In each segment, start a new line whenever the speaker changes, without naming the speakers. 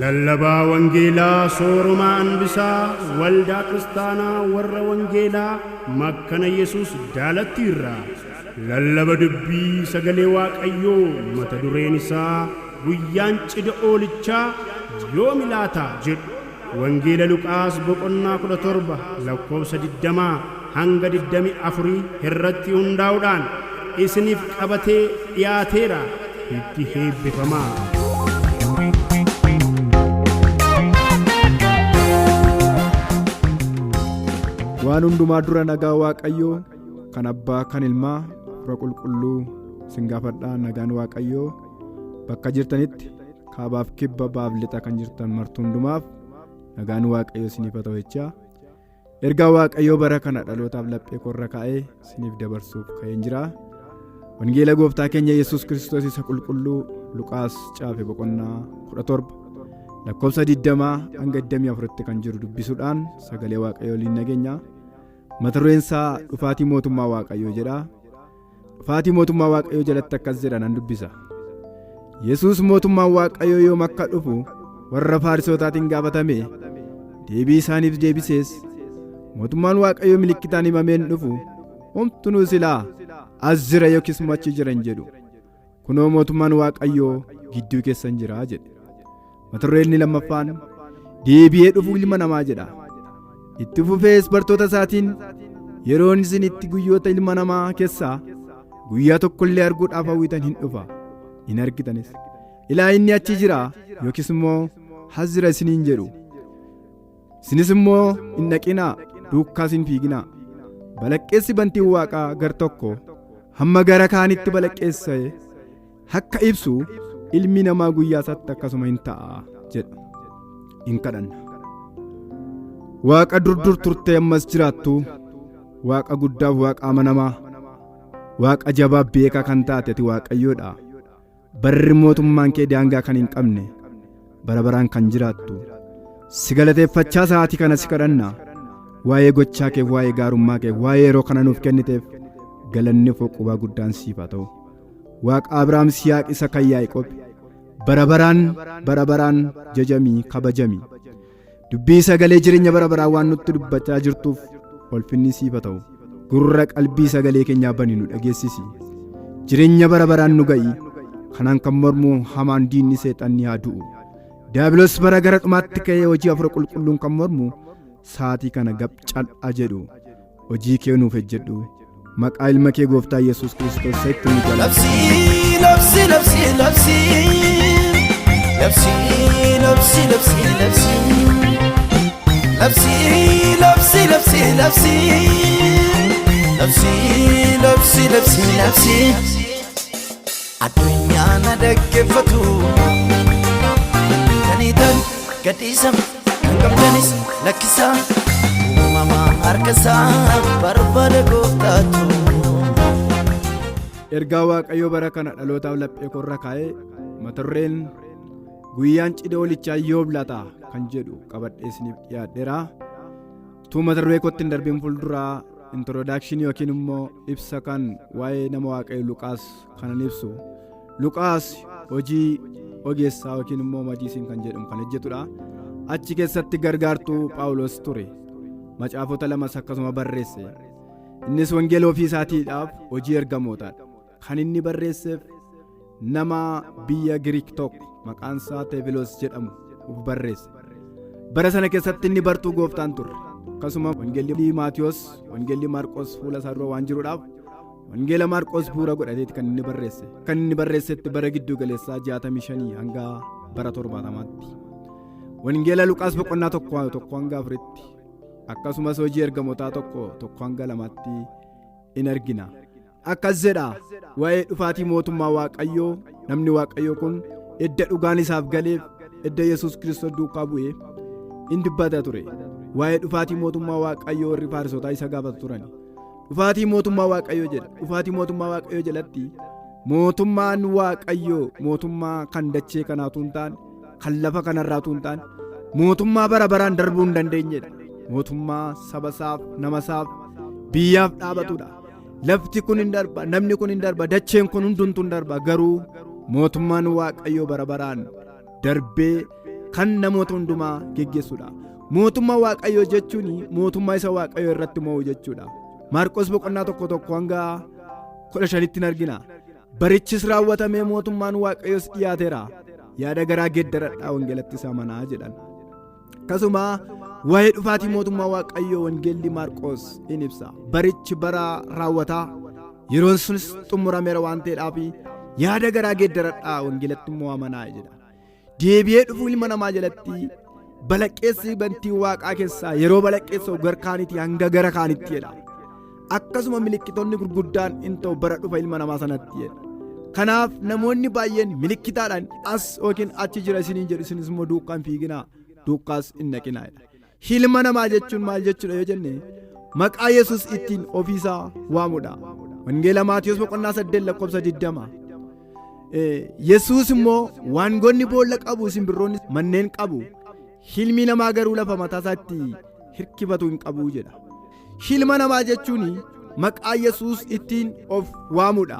Lallabaa Wangeelaa Soorumaa Anbisaa Waldaa Kiristaanaa Warra Wangeelaa Makkana Yesuus Daalattii irraa lallaba dubbii sagalee Waaqayyoo mata dureen isaa Guyyaan Cidha Oolichaa Yoomi Laata? jedhu Wangeela Luqaas boqonnaa 17 lakkoofsa 20 hanga 24 irratti hundaa'uudhaan isiniif qabatee dhiyaateera. Itti heebbifamaa.
Waan hundumaa dura nagaa Waaqayyoo kan abbaa kan ilmaa hafuura qulqulluu isin gaafadhaa. Nagaan Waaqayyoo bakka jirtanitti kaabaaf kibba baaf lixa kan jirtan martuu hundumaaf nagaan Waaqayyoo isiniif haa ta'u jechaa, ergaa Waaqayyoo bara kana dhalootaaf laphee korra kaa'ee isiniif dabarsuuf ka'een jira. Wangeela gooftaa keenya Yesuus Kiristoos isa qulqulluu Luqaas caafe boqonnaa 17 lakkoofsa 20 hanga 24tti kan jiru dubbisuudhaan sagalee Waaqayyoo waliin nageenya. Mata dureen isaa dhufaatii mootummaa Waaqayyoo jedha. Dhufaatii mootummaa Waaqayyoo jalatti akkas jedha, nan dubbisa. Yesuus mootummaan Waaqayyoo yoom akka dhufu warra Faarisootaatiin gaafatame, deebii isaaniif deebisees, mootummaan Waaqayyoo milikkitaan himameen dhufu, homtunuu silaa as jira yookiis immoo achi jira hin jedhu. Kunoo mootummaan Waaqayyoo gidduu keessan jira jedhe. Mata dureen inni lammaffaan deebi'ee dhufuu ilma namaa jedha. Itti fufees bartoota isaatiin, yeroon isin itti guyyoota ilma namaa keessaa guyyaa tokkollee arguudhaaf hawwitan hin dhufa, hin argitanis. Ilaa inni achi jira yookiis immoo as jira isiniin jedhu. Isinis immoo hin dhaqinaa, duukaas hin fiiginaa. Balaqqeessi bantiin waaqaa gar tokko hamma gara kaanitti balaqqeessa'e akka ibsu ilmi namaa guyyaa isaatti akkasuma hin ta'a jedha. Hin kadhanna. Waaqa dur dur turtee ammas jiraattu, Waaqa guddaaf Waaqa amanamaa, Waaqa jabaa beekaa kan taate ati Waaqayyoodha. Barri mootummaan kee daangaa kan hin qabne, bara baraan kan jiraattu. Si galateeffachaa sa'aatii kana si kadhanna. Waa'ee gochaa keef, waa'ee gaarummaa keef, waa'ee yeroo kana nuuf kenniteef galanni foqubaa guddaan siif haa ta'u. Waaqa Abrahaam, Siyaaq, isa kan Yaaqoob, bara baraan bara baraan jajamii kabajami. Dubbii sagalee jireenya bara baraa waan nutti dubbachaa jirtuuf ulfinni siif haa ta'u. Gurra qalbii sagalee keenyaa bani nu dhageessisi. Jireenya bara baraan nu ga'i. Kanaan kan mormu hamaan diinni seexanni haa du'u. Diyaabiloos bara gara dhumaatti ka'ee hojii hafuura qulqulluun kan mormu sa'aatii kana gab cal'a jedhu. Hojii kee nuuf hojjedhu. Maqaa ilma kee gooftaa Yesuus Kiristoos isa itti nu jala.
Labsii, labsii, labsii, labsii. Labsii, labsii, labsii, labsii. Labsii, labsii, labsii, labsii. Labsii, labsii, labsii, labsii. Addunyaa na dhaggeeffatu. Kaniitan gadhiisame kan qabdanis lakkisaa. Uumama harkasaa barbaada gooftaatu.
Ergaa Waaqayyoo bara kana dhalootaaf laphee korra kaa'ee mata dureen guyyaan cidha olichaa yoom laata kan jedhu qabadhee isiniif dhiyaadheera. Utuu mata duree kootti hin darbin fuulduraa introdakshinii yookiin immoo ibsa kan waa'ee nama Waaqayyo Luqaas kanan ibsu. Luqaas hojii ogeessaa yookiin immoo madiisiin kan jedhamu kan hojjetudha. Achi keessatti gargaartuu Phaawulos ture. Macaafota lamas akkasuma barreesse. Innis wangeela ofii isaatiidhaaf hojii ergamootaadha. Kan inni barreesseef nama biyya Giriik tokko maqaan isaa Teefiloos jedhamu uf barreesse. Bara sana keessatti inni bartuu gooftaan turre. Akkasuma wangeelli Maatiyos, wangeelli Maarqos fuula isaa dura waan jiruudhaaf wangeela Maarqos bu'uura godhateeti kan inni barreesse. Kan inni barreessetti bara gidduu galeessaa 65 hanga bara 70tti. Wangeela Luqaas boqonnaa 1 hanga 4tti, akkasumas hojii ergamootaa 1 1 hanga 2tti in argina. Akkas jedha, waa'ee dhufaatii mootummaa Waaqayyoo namni Waaqayyoo kun edda dhugaan isaaf galeef, edda Yesuus Kiristoos duukaa bu'ee in dubbata ture. Waa'ee dhufaatii mootummaa Waaqayyoo warri Faarisootaa isa gaafatu turan. Dhufaatii mootummaa Waaqayyoo jedha. Dhufaatii mootummaa Waaqayyoo jalatti mootummaan Waaqayyoo mootummaa kan dachee kanaatu hin taane, kan lafa kanarraatu hin taane, mootummaa bara baraan darbuu hin dandeenyedha. Mootummaa saba isaaf, nama isaaf, biyyaaf dhaabatudha. Lafti kun hin darba, namni kun hin darba, dacheen kun hundumtuu hin darba, garuu mootummaan Waaqayyoo bara baraan darbee Kan namoota hundumaa geggeessudha. Mootummaa Waaqayyoo jechuun mootummaa isa Waaqayyoo irratti mo'u jechuudha. Maarqos boqonnaa 1:1 hanga 15tti hin argina. Barichis raawwatamee mootummaan Waaqayyoos dhiyaateera. Yaada garaa geeddaradhaa wangeelatti isa amanaa jedhan. Akkasuma waa'ee dhufaatii mootummaa Waaqayyoo wangeelli Maarqos in ibsa. Barichi bara raawwataa yeroon sunis xumurameera waan ta'eedhaaf yaada garaa geeddaradhaa wangeelatti immoo amanaa jedha. Deebi'ee dhufuu ilma namaa jalatti balaqqeessi bantii waaqaa keessaa yeroo balaqqeessa'u gara kaanitii hanga gara kaanitti jedha. Akkasuma milikkitoonni gurguddaan in ta'u bara dhufa ilma namaa sanatti jedha. Kanaaf namoonni baay'een milikkitaadhaan as yookiin achi jira isiniin jedhu, isinis immoo duukaa hin fiiginaa, duukaas hin dhaqinaa jedha. Ilma namaa jechuun maal jechuudha yoo jenne, maqaa Yesus ittiin ofiisaa waamudha. Wangeela Maatiyos boqonnaa 8 lakkoofsa 20. Yesuus immoo waangonni boolla qabu, simbirroonni manneen qabu, ilmi namaa garuu lafa mataa isaatti hirkifatu hin qabu jedha. Ilma namaa jechuun maqaa Yesuus ittiin of waamudha.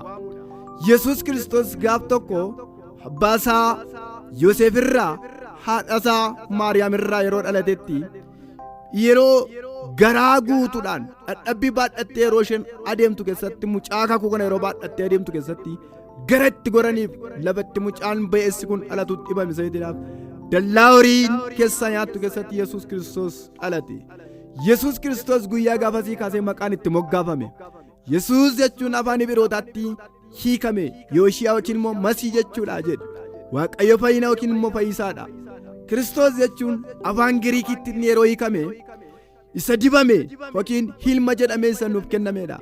Yesuus Kiristoos gaaf tokko abbaa isaa Yoseef irraa, haadha isaa Maariyaam irraa yeroo dhalatetti, yeroo garaa guutuudhaan dhadhabbii baadhattee yeroo isheen adeemtu keessatti, mucaa kakuu kana yeroo baadhattee adeemtu keessatti, gara itti goraniif lafatti mucaan ba'eessi kun dhalatu dhibame sababiidhaaf dallaa horiin keessaa nyaattu keessatti Yesuus Kiristoos dhalate. Yesuus Kiristoos guyyaa gaafasii kaasee maqaan itti moggaafame. Yesuus jechuun afaan Ibrootaatti hiikame Yooshiyaa yookiin immoo Masii jechuudha jedhe. Waaqayyo fayyina yookiin immoo fayyisaadha. Kiristoos jechuun afaan Giriikitti inni yeroo hiikame isa dibame yookiin hilma jedhamee isa nuuf kennamedha.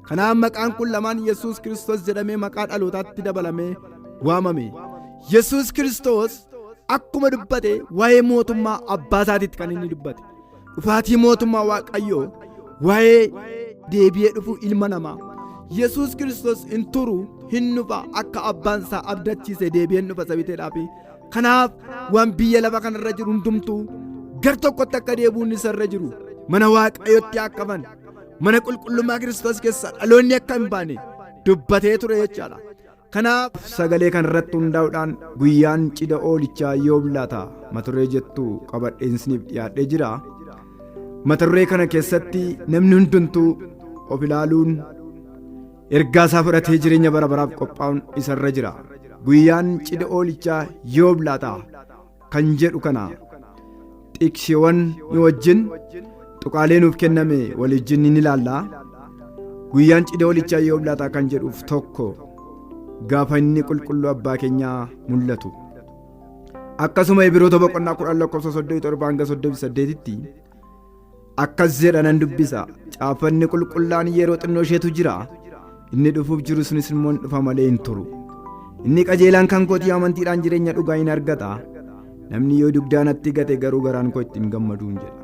Kanaaf maqaan kun lamaan Yesuus Kiristoos jedhamee maqaa dhalootaatti dabalamee waamame. Yesuus Kiristoos akkuma dubbate waa'ee mootummaa abbaa isaatiitti kan inni dubbate. Dhufaatii mootummaa Waaqayyoo, waa'ee deebi'ee dhufu ilma namaa. Yesuus Kiristoos hin turu, hin dhufa, akka abbaan isaa abdachiise deebi'ee hin dhufa sabiteedhaaf. Kanaaf waan biyya lafa kanarra jiru hundumtuu gar tokkotti akka deebi'uun isarra jiru, mana Waaqayyootti akka hafan, mana qulqullummaa Kiristoos keessaa dhaloonni akka hin baane dubbatee ture jechaadha. Kanaaf sagalee kanarratti hundaa'uudhaan guyyaan cidha oolichaa yoom laata mata duree jettu qabadheen isiniif dhiyaadhee jira. Mata duree kana keessatti namni hundumtuu of ilaaluun ergaa isaa fudhatee jireenya bara baraaf qophaa'uun isarra jira. Guyyaan cidha oolichaa yoom laata kan jedhu kana xiqsiiwwan wajjin tuqaalee nuuf kenname waliijjin ni ilaalla. Guyyaan cidha oolichaa yoom laata kan jedhuuf tokko, gaafa inni qulqulluu abbaa keenyaa mul'atu. Akkasuma Ibiroota boqonnaa 10 lakkoofsa 37 hanga 38tti akkas jedha, nan dubbisa. Caaffanni qulqullaan yeroo xinnoo isheetu jira. Inni dhufuuf jiru sunis immoo hin dhufa malee hin turu. Inni qajeelaan kan kootii amantiidhaan jireenya dhugaa hin argata. Namni yoo dugdaan natti gate garuu garaan koo ittiin gammaduun jedha.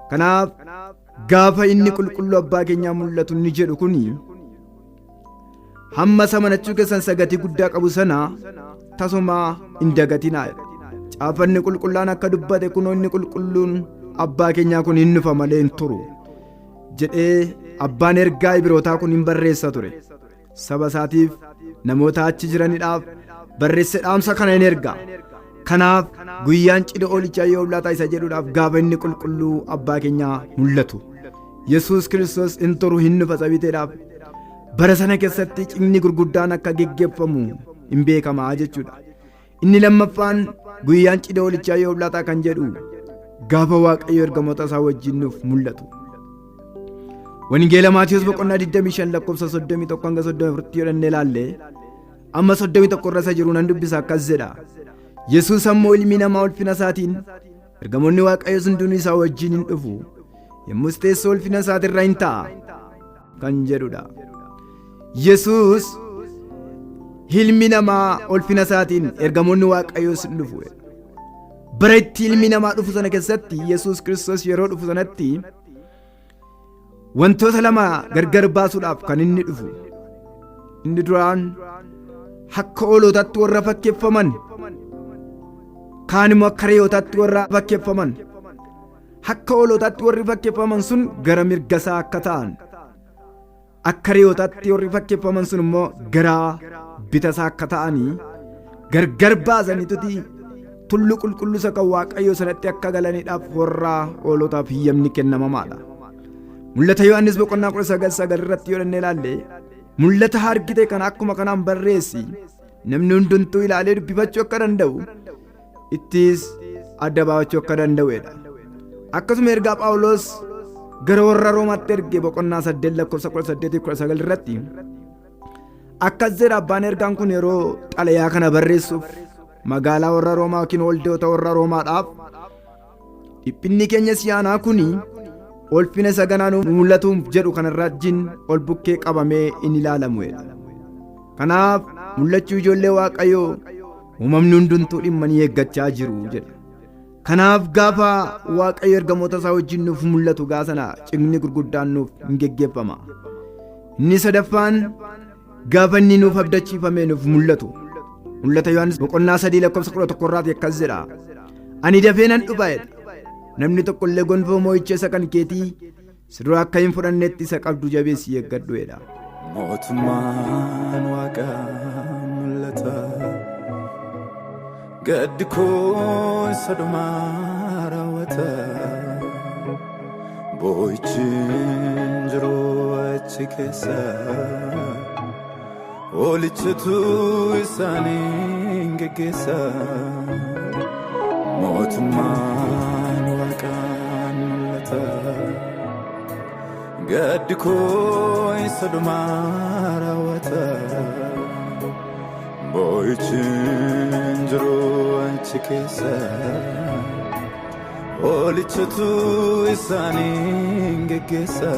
Kanaaf gaafa inni qulqulluu abbaa keenyaa mul'atu inni jedhu kuni, hamma samanachuu keessan sagatii guddaa qabu sana tasumaa hin dagatinaa. Caafanni qulqullaan akka dubbate, kunoo inni qulqulluun abbaa keenyaa kun hin dhufa malee hin turu jedhee abbaan ergaa Ibrootaa kun hin barreessa ture. Saba isaatiif, namoota achi jiranidhaaf barreesse, dhaamsa kana hin erga. Kanaaf guyyaan cidha oolichaa yoom laata isa jedhuudhaaf, gaafa inni qulqulluu abbaa keenyaa mul'atu. Yesuus Kiristoos hin turu, hin dhufa sabiteedhaaf bara sana keessatti cidhni gurguddaan akka geggeeffamu hin beekamaa jechuudha. Inni lammaffaan guyyaan cidha oolichaa yoom laata kan jedhu, gaafa Waaqayyo ergamoota isaa wajjin nuuf mul'atu. Wangeela Maatiyus boqonnaa 25 lakkoofsa 31 hanga 34 yoo dhannee ilaalle, amma 31 irra isa jiru nan dubbisa, akkas jedha. Yesuus ammoo, ilmi namaa ulfina isaatiin, ergamoonni Waaqayyoos hundinuu isaa wajjin hin dhufu. Yommus teessoo ulfina isaatirra hin ta'a kan jedhudha. Yesuus ilmi namaa ulfina isaatiin, ergamoonni Waaqayyoos hin dhufu. Bara itti ilmi namaa dhufu sana keessatti, Yesuus Kiristoos yeroo dhufu sanatti, wantoota lama gargar baasuudhaaf kan inni dhufu. Inni duraan akka hoolotaatti warra fakkeeffaman, kaan immoo akka re'ootaatti warra fakkeeffaman. Akka hoolotaatti warri fakkeeffaman sun gara mirga isaa akka ta'an, akka re'ootaatti warri fakkeeffaman sun immoo gara bita isaa akka ta'anii gargar baasaniituti. Tulluu qulqulluu isa kan Waaqayyoo sanatti akka galaniidhaaf warra hoolotaaf hiyyamni kennamamaadha. Mul'ata Yohaannis boqonnaa 19:9 irratti yoo dhannee ilaalle, mul'ata argite kana akkuma kanaan barreessi, namni hundumtuu ilaalee dubbifachuu akka danda'u, ittis adda baafachuu akka danda'uudha. Akkasuma ergaa Phaawulos gara warra Roomaatti erge boqonnaa 8 lakkoofsa 18-19 irratti akkas jedha. Abbaan ergaan kun yeroo xalayaa kana barreessuuf magaalaa warra Roomaa yookiin waldoota warra Roomaadhaaf, dhiphinni keenya si'aanaa kuni ulfina isa ganaa nu mul'atuuf jedhu kanarra wajjin ol bukkee qabamee in ilaalamuudha. Kanaaf mul'achuu ijoollee Waaqayyoo uumamni hundumtuu dhimmanii eeggachaa jiru jedha. Kanaaf gaafa Waaqayyo ergamoota isaa wajjin nuuf mul'atu gaasana cimni gurguddaan nuuf hin geggeeffama. Inni sadaffaan gaafa inni nuuf abdachiifamee nuuf mul'atu. Mul'ata Yohaannis boqonnaa 3 lakkoofsa 11 irraati akkas jedha. Ani dafee nan dhufa jedha. Namni tokko illee gonfoo moo'icha isa kan keetii si dura akka hin fudhannetti isa qabdu jabeessi eeggadhu jedha.
Mootummaan Waaqaa mul'ata. Gaddi koo isa dhumaa raawwata. Boo'ichi hin jiru achi keessa. Hoolichatu isaaniin geggeessa. Mootummaan Waaqaa mul'ata. Gaddi koo isa dhumaa raawwata. Boo'ichi hin jiru achi keessa. Hoolichatu isaaniin geggeessa.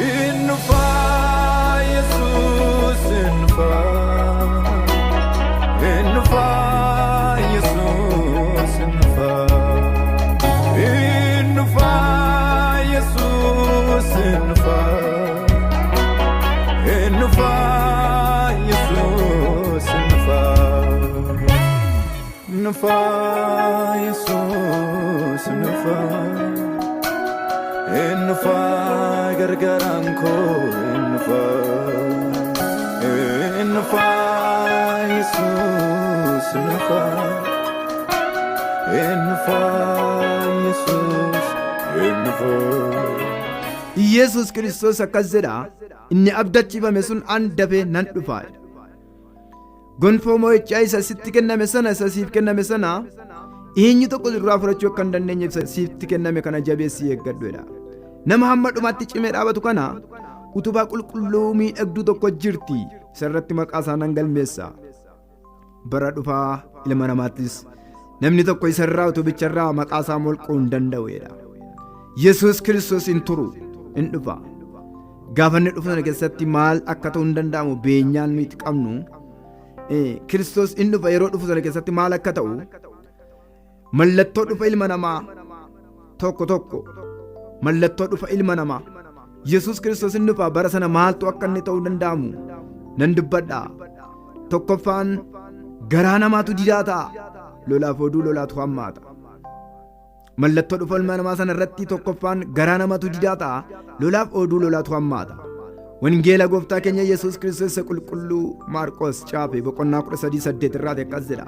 Inni dhufaa Yesuus, inni dhufaa. Inni dhufaa Yesuus, inni dhufaa. Inni dhufaa Yesuus, inni dhufaa. Inni dhufaa Yesuus, inni dhufaa. Inni dhufaa Yesuus, inni dhufaa. Inni dhufaa gargaaraan koo, inni dhufaa. Inni dhufaa Yesuus, inni dhufaa. Inni dhufaa Yesuus, inni dhufaa.
Yesus Kiristoos akkas jedha, inni abdachiifame sun an dafee nan dhufa. Gonfoo moo'ichaa isa sitti kenname sana, isa siif kenname sana, eenyu tokko sirraa fudhachuu akka hin dandeenye isa sitti kenname kana jabeessii eeggadhu jedha. Nama hamma dhumaatti cimee dhaabatu kana utubaa qulqulluu miidhagduu tokko jirti, isa irratti maqaa isaa nan galmeessa. Bara dhufaa ilma namaattis namni tokko isarraa utubicharraa maqaa isaa molquu hin danda'u jedha. Yesus Kiristoos hin turu, hin dhufa. Gaafa inni dhufu sana keessatti maal akka ta'uu hin danda'amu beenyaan nuti qabnu. Kiristoos hin dhufa. Yeroo dhufu sana keessatti maal akka ta'u, mallattoo dhufa ilma namaa tokko tokko, mallattoo dhufa ilma namaa, Yesus Kiristoos hin dhufa, bara sana maaltu akka inni ta'uu danda'amu nan dubbadha. Tokkoffaan, garaa namaatu didaa ta'a, lolaaf oduu lolaatu hammaata. Mallattoo dhufa ilma namaa sana irratti tokkoffaan garaa namaatu didaa ta'a, lolaaf oduu lolaatu hammaata. Wangeela gooftaa keenya Yesus Kiristoos isa qulqulluu Maarqos caafe boqonnaa 13:8 irraati akkas jedha.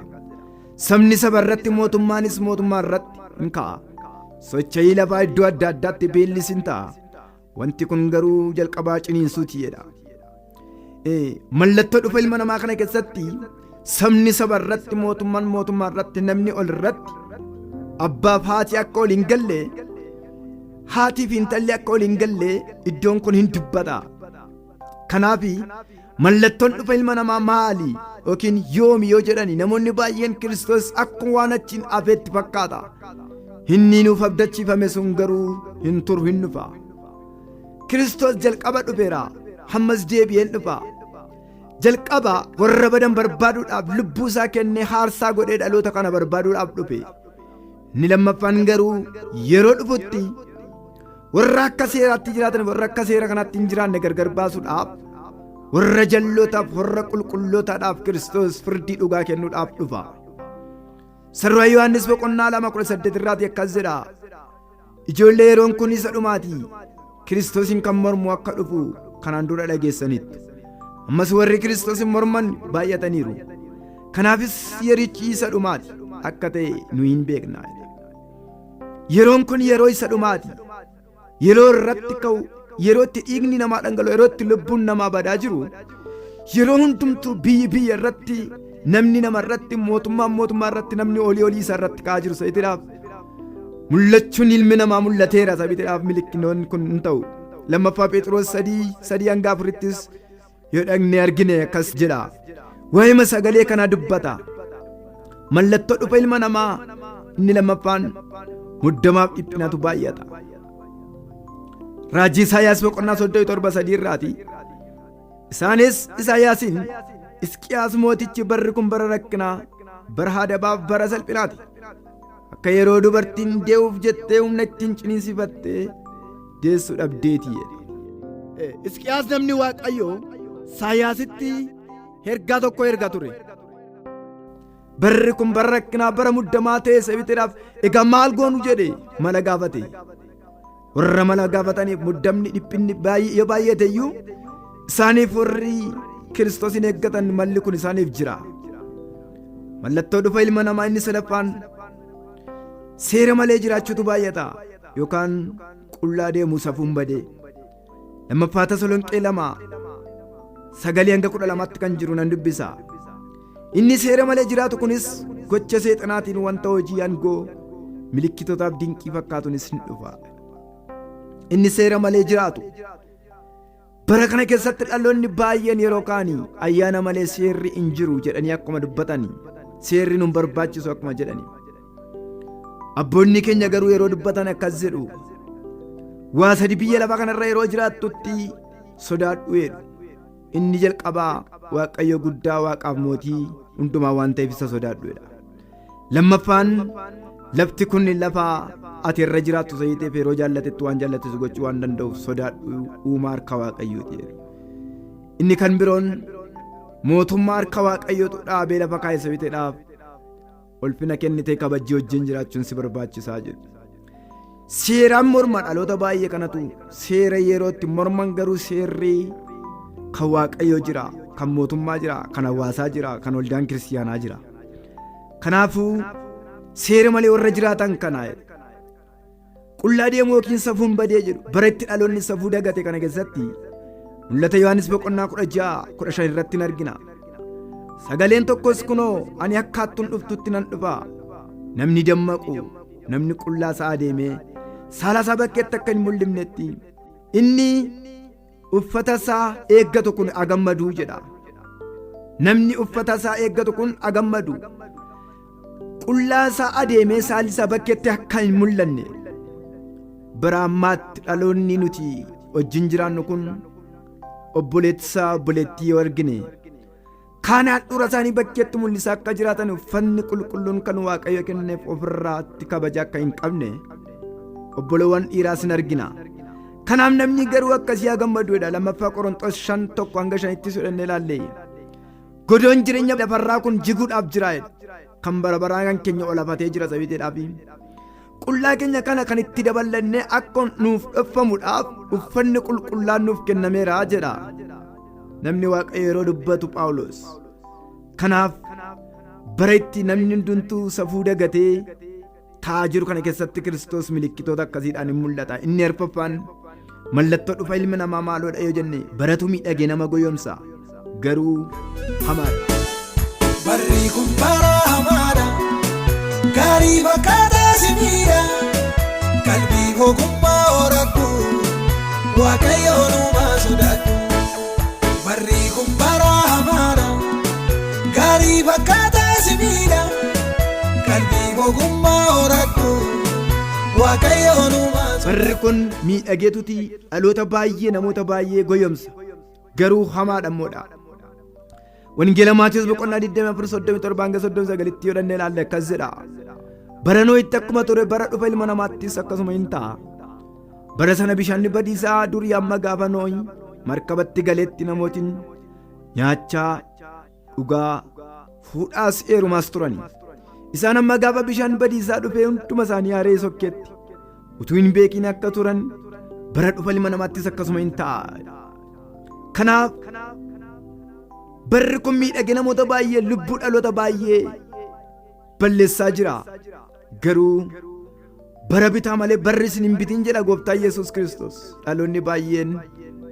Sabni saba irratti, mootummaanis mootummaa irratti hin ka'a. Socho'ii lafaa iddoo adda addaatti, beellis hin ta'a. Wanti kun garuu jalqabaa ciniinsuuti jedha. Mallattoo dhufa ilma namaa kana keessatti sabni saba irratti, mootummaan mootummaa irratti, namni ol irratti, abbaaf haati akka ol hin galle, haatii fi intalli akka ol hin galle iddoon kun hin dubbata. Kanaaf mallattoon dhufa ilma namaa maali yookiin yoomi yoo jedhani, namoonni baay'een Kiristoos akkuma waan achiin hafeetti fakkaata. Inni nuuf abdachiifame sun garuu hin turu, hin dhufa. Kiristoos jalqaba dhufeera, hammas deebi'ee hin dhufa. Jalqaba warra badan barbaaduudhaaf lubbuu isaa kennee haarsaa godhee dhaloota kana barbaaduudhaaf dhufe. Inni lammaffaan garuu yeroo dhufutti warra akka seeraatti jiraatan, warra akka seera kanaatti hin jiraanne gargar baasuudhaaf, warra jallootaaf warra qulqullootaadhaaf Kiristoos firdii dhugaa kennuudhaaf dhufa. Sarara Yohaannis boqonnaa 2:18 irraati akkas jedha. Ijoollee, yeroon kun isa dhumaati. Kiristoosiin kan mormu akka dhufu kanaan dura dhageessanitti. Ammas warri Kiristoosin morman baay'ataniiru. Kanaafis yerichi isa dhumaati akka ta'e nu hin beekna. Yeroon kun yeroo isa dhumaati. Yeroo irratti ka'u, yeroo itti dhiigni namaa dhangala'u, yeroo itti lubbuun namaa badaa jiru, yeroo hundumtuu biyyi biyya irratti, namni nama irratti, mootummaan mootummaa irratti, namni olii olii isaa irratti ka'aa jiru sa'iitiidhaaf mul'achuun ilmi namaa mul'ateera. Sabiitiidhaaf milikkinoonni kun hin ta'u. Lammaffaa Phexros 3:3-4ttis yoo dhaqnee argine akkas jedha. Waa'ima sagalee kanaa dubbata. Mallattoo dhufa ilma namaa inni lammaffaan muddamaaf dhiphinatu baay'ata. Raajii Isaayaas boqonnaa 37:3 irraati. Isaanis Isaayaasiin, Hisqiyaas mootichi, barri kun bara rakkinaa, bara hadabaaf bara salphinaati. Akka yeroo dubartiin dee'uuf jettee humna ittiin ciniinsifattee deessu dhabdeeti jedhe. Hisqiyaas namni Waaqayyoo Isaayaasitti ergaa tokko erga ture. Barri kun bara rakkinaa, bara muddamaa ta'e sabiteedhaaf egaa maal goonu jedhe mala gaafate. Warra mala gaafataniif muddamni dhiphinni yoo baay'ate iyyuu isaaniif warri Kiristoosin eeggatan malli kun isaaniif jira. Mallattoo dhufa ilma namaa inni sadaffaan seera malee jiraachuutu baay'ata yookaan qullaa deemuu safuun badee. Lammaffaa Tasalonqee 2:9-12tti kan jiru nan dubbisa. Inni seera malee jiraatu kunis gocha seexanaatiin wanta hojii aangoo milikkitootaaf dinqii fakkaatuunis ni dhufa. Inni seera malee jiraatu. Bara kana keessatti dhaloonni baay'een yeroo kaanii ayyaana malee seerri hin jiru jedhanii akkuma dubbatanii, seerri nun barbaachisu akkuma jedhani. Abboonni keenya garuu yeroo dubbatan akkas jedhu. Waa sadi biyya lafaa kanarra yeroo jiraattutti sodaadhu jedhu. Inni jalqabaa Waaqayyo guddaa Waaqaaf mootii hundumaa waan ta'eef isa sodaadhu jedha. Lammaffaan, lafti kun lafa ati irra jiraattu sayiteef yeroo jaallatetti waan jaallates gochuu waan danda'uuf sodaadhu, uumaa harka Waaqayyooti jedhu. Inni kan biroon mootummaa harka Waaqayyootu dhaabee lafa kaa'e sayiteedhaaf ulfina kennitee kabajjii wajjin jiraachuun si barbaachisaa jedhu. Seeraan morma dhaloota baay'ee kanatu seera yerootti morman, garuu seerri kan Waaqayyoo jira, kan mootummaa jira, kan hawaasaa jira, kan waldaan kiristiyaanaa jira. Kanaafuu seera malee warra jiraatan kana qullaa deemuu yookiin safuun badee jedhu. Bara itti dhaloonni safuu dagate kana keessatti Mul'ata Yohaannis boqonnaa 16:15 irratti hin argina. Sagaleen tokkos, "Kunoo, ani akka hattuun dhuftutti nan dhufa. Namni dammaqu, namni qullaa isaa adeemee saala isaa bakkeetti akka hin mul'ifnetti inni uffata isaa eeggatu kun agammaduu" jedha. Namni uffata isaa eeggatu kun agammadu. Qullaa isaa adeemee saalli isaa bakkeetti akka hin mul'anne. Bara ammaatti dhaloonni nuti wajjin jiraannu kun obboleettisaa obboleettii yoo argine kaan handhuura isaanii bakkeetti mul'isaa akka jiraatan, uffanni qulqulluun kan Waaqayyo kenneef ofirraatti kabaja akka hin qabne obbolowwan dhiiraas hin argina. Kanaaf namni garuu akkasii haa gammaduudha. Lammaffaa Qorontos 5:1-5tti sudhannee ilaalle, godoon jireenya lafarraa kun jiguudhaaf jira, kan bara baraa kan keenya ol hafatee jira. Sabiiteedhaaf qullaa keenya kana kan itti daballannee akka nuuf dhoffamuudhaaf uffanni qulqullaan nuuf kennameera jedha namni Waaqayyo yeroo dubbatu Phaawulos. Kanaaf bara itti namni hundumtuu safuu dagatee taa'aa jiru kana keessatti Kiristoos milikkitoota akkasiidhaan hin mul'ata. Inni arfaffaan mallattoo dhufa ilma namaa maaloodha yoo jenne, baratu miidhagee nama goyomsa, garuu hamaadha.
Barri kun bara hamaadha. Gaarii fakkaataa si miidha. Qalbii ogummaa horadhu. Waaqayyoon uumaa sodaadhu. Barri kun bara hamaadha. Gaarii fakkaataa si miidha. Qalbii ogummaa horadhu. Waaqayyoon uumaa sodaadhu.
Barri kun miidhageetuti dhaloota baay'ee, namoota baay'ee goyomsa, garuu hamaadha immoodha. Wangeela Maatiyus boqonnaa 24:37 hanga 39tti yoo dhannee ilaalle akkas jedha. Bara Nohitti akkuma ture bara dhufa ilma namaattis akkasuma hin ta'a. Bara sana bishaanni badiisaa durii amma gaafa Nohi markabatti galetti namootiin nyaachaa, dhugaa, fuudhaas heerumaas turani. Isaan amma gaafa bishaan badiisaa dhufee hunduma isaanii haree sokkeetti utuu hin beekin akka turan bara dhufa ilma namaattis akkasuma hin ta'a. Kanaaf Barri kun miidhagee namoota baay'ee lubbuu dhaloota baay'ee balleessaa jira. Garuu bara bitaa malee barri isin hin bitin jedha gooftaa Yesuus Kiristoos. Dhaloonni baay'een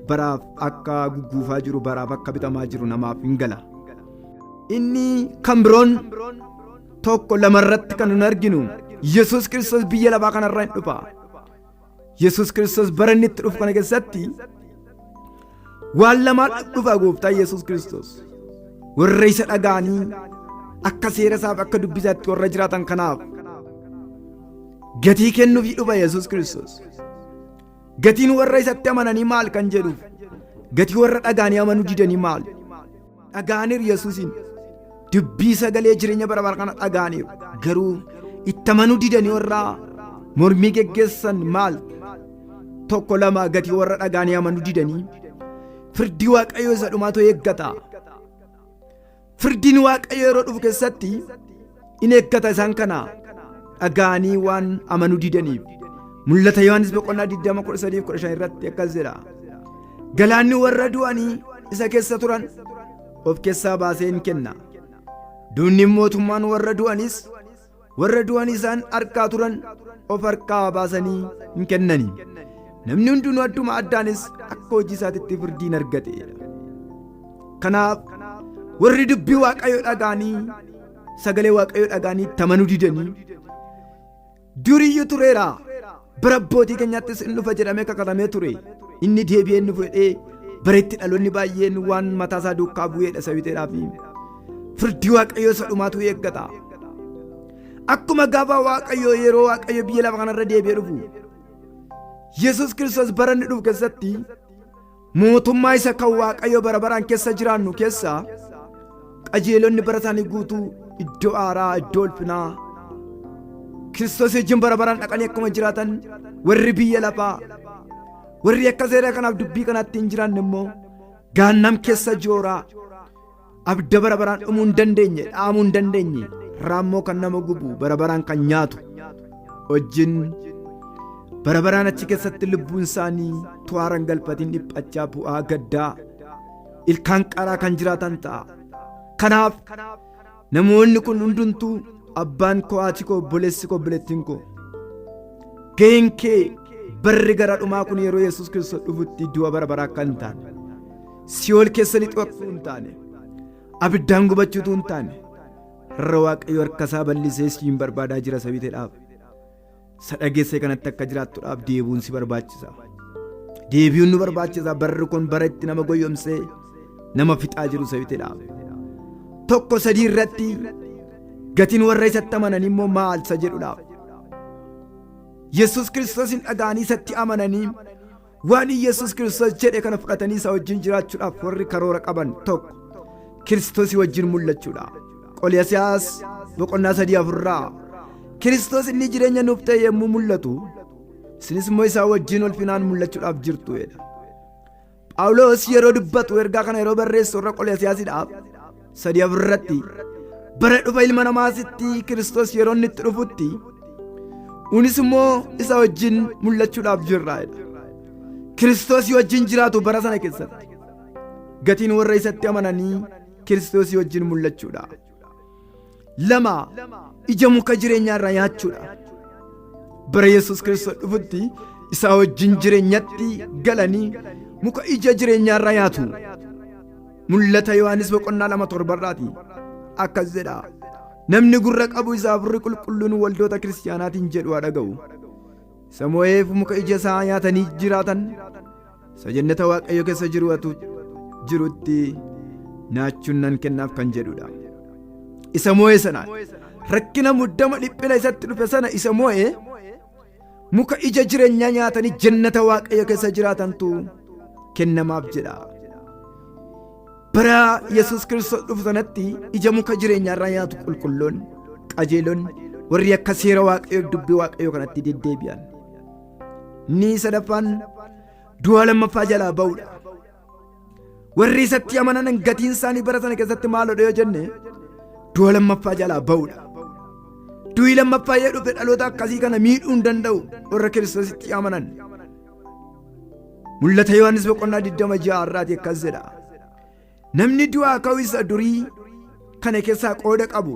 baraaf akka gugguufaa jiru, baraaf akka bitamaa jiru namaaf hin gala. Inni kan biroon tokko lamarratti kan nun arginu Yesuus Kiristoos biyya lafaa kanarra hin dhufa. Yesuus Kiristoos bara inni itti dhufu kana keessatti waan lamaan dhufa gooftaa Yesuus Kiristoos. Warra isa dhaga'anii akka seera isaaf akka dubbisaatti warra jiraatan kanaaf gatii kennuufii dhufa Yesuus Kiristoos. Gatiin warra isatti amananii maal kan jedhuuf, gatii warra dhaga'anii amanuu didanii maal? Dhaga'aniiru Yesuusiin, dubbii sagalee jireenya bara bara kana dhaga'aniiru, garuu itti amanuu didanii warra mormii geggeessan maal? Tokko lama gatii warra dhaga'anii amanuu didanii firdii Waaqayyoo isa dhumaatu eeggata. Firdiin Waaqayyoo yeroo dhufu keessatti in eeggata isaan kana dhaga'anii waan amanuu didaniif. Mul'ata Yohaannis boqonnaa 20:13-15 irratti akkas jedha. Galaanni warra du'anii isa keessa turan of keessaa baasee hin kenna. Duunni mootummaan warra du'anis warra du'an isaan harkaa turan of harkaa baasanii hin kennani. Namni hundinuu adduma addaanis akka hojii isaatitti firdiin argate. Kanaaf warri dubbii Waaqayyoo dhaga'anii sagalee Waaqayyoo dhaga'anii itti amanuu didanii duriyyuu tureera, bara abbootii keenyaattis in dhufa jedhamee kakatamee ture, inni deebi'ee inni fudhee bara itti dhaloonni baay'een waan mataa isaa duukaa bu'eedha sabiteedhaa fi firdii Waaqayyoo isa dhumaatu eeggata. Akkuma gaafa Waaqayyoo yeroo Waaqayyo biyya lafa kanarra deebi'ee dhufu Yesuus Kiristoos bara inni dhufu keessatti mootummaa isa kan Waaqayyo bara baraan keessa jiraannu keessa qajeelonni bara isaanii guutuu iddoo aaraa, iddoo ulfinaa Kiristoos wajjin bara baraan dhaqanii akkuma jiraatan, warri biyya lafaa warri akka seera kanaaf dubbii kanaatti hin jiraanne immoo gaannam keessa jooraa abidda bara baraan dhumuu hin dandeenye, dhaamuu hin dandeenye, raammoo kan nama gubu bara baraan kan nyaatu wajjin bara baraan achi keessatti lubbuun isaanii tu'aaran galfatiin dhiphachaa bu'aa gaddaa ilkaan qaraa kan jiraatan ta'a. Kanaaf namoonni kun hundumtuu abbaan koo, haati koo, obboleessi koo, obboleettiin koo, ga'een kee barri gara dhumaa kun yeroo Yesuus Kiristoos dhufutti du'a bara baraa akka hin taane, si'ool keessa lixuu akka hin taane, abiddaan gubachuutu hin taane, har'a Waaqayyo harka isaa bal'isee siin barbaadaa jira. Sabiteedhaaf isa dhageesse kanatti akka jiraattuudhaaf deebi'uun si barbaachisa. Deebi'uun nu barbaachisa. Barri kun bara itti nama goyyomsee nama fixaa jiru sabiteedhaaf. Tokko sadii irratti gatiin warra isatti amananii immoo maal isa jedhudhaaf. Yesuus Kiristoosin dhaga'anii isatti amananii waan Yesuus Kiristoos jedhe kana fudhatanii isa wajjin jiraachuudhaaf warri karoora qaban tokko Kiristoosii wajjin mul'achuudha. Qoliyasiyaas boqonnaa 3:4 Kiristoos inni jireenya nuuf ta'e yommuu mul'atu isinis immoo isaa wajjin ulfinaan mul'achuudhaaf jirtu jedha. Phaawulos yeroo dubbatu ergaa kana yeroo barreessu warra Qoliyasiyaasiidhaaf 3:4 irratti bara dhufa ilma namaasitti Kiristoos yeroo inni itti dhufutti unis immoo isa wajjin mul'achuudhaaf jirra jedha. Kiristoosii wajjin jiraatu bara sana keessatti. Gatiin warra isatti amananii Kiristoosii wajjin mul'achuudha. Lama ija muka jireenyaa irraa nyaachuudha. Bara Yesuus Kiristoos dhufutti isaa wajjin jireenyatti galanii muka ija jireenyaa irraa nyaatu. Mul'ata Yohaannis boqonnaa 2:7 irraati. Akkas jedha. Namni gurra qabu isa Hafuurri Qulqulluun waldoota kiristaanaatiin jedhu haa dhaga'u. Isa mo'eef muka ija isaa nyaatanii jiraatan isa jannata Waaqayyo keessa jirutti nyaachuun nan kennaaf kan jedhudha. Isa mo'e sana rakkina muddama dhiphina isatti dhufe sana isa mo'e muka ija jireenyaa nyaatanii jannata Waaqayyo keessa jiraatantu kennamaaf jedha. Bara Yesuus Kiristoos dhufu sanatti ija muka jireenyaa irraa nyaatu qulqulloonni, qajeelonni, warri akka seera Waaqayyoo dubbii Waaqayyoo kanatti deddeebi'an. Inni sadaffaan du'a lammaffaa jalaa ba'uudha. Warri isatti amanan gatiin isaanii bara sana keessatti maalodha yoo jenne du'a lammaffaa jalaa ba'uudha. Du'i lammaffaa yoo dhufe dhaloota akkasii kana miidhuu hin danda'u warra Kiristoositti amanan. Mul'ata Yohaannis boqonnaa 20:6 irraati akkas jedha. Namni du'aa ka'uu isa durii kana keessaa qooda qabu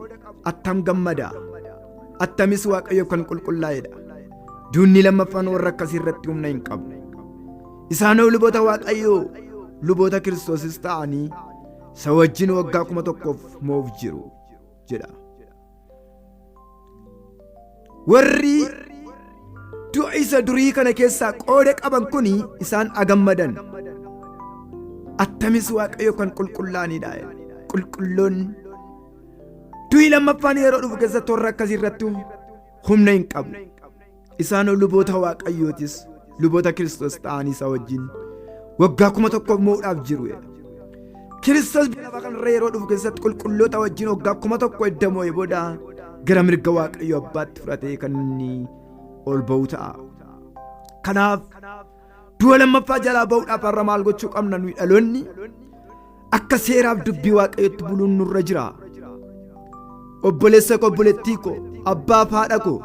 attam gammada, attamis Waaqayyoof kan qulqullaa'edha. Duunni lammaffaan warra akkasii irratti humna hin qabu. Isaanoo luboota Waaqayyoo, luboota Kiristoosis ta'anii isa wajjin waggaa 1000f moo'uuf jiru jedha. Warri du'a isa durii kana keessaa qooda qaban kun isaan agammadan, attamis Waaqayyo kan qulqullaa'anidha. Qulqulloonni du'i lammaffaan yeroo dhufu keessatti warra akkasii irratti humna hin qabu. Isaan luboota Waaqayyootis luboota Kiristoos ta'anii isa wajjin waggaa 1000f moo'uudhaaf jiru. Kiristoos biyya lafaa kanarra yeroo dhufu keessatti qulqulloota wajjin waggaa 1000 edda moo'ee booda gara mirga Waaqayyo Abbaatti fudhatee kan inni ol ba'u ta'a. Kanaaf du'a lammaffaa jalaa ba'uudhaaf har'a maal gochuu qabna? Nuyi dhaloonni akka seeraaf dubbii Waaqayyotti buluun nurra jira. Obboleessa koo, obboleettii koo, abbaaf haadha koo,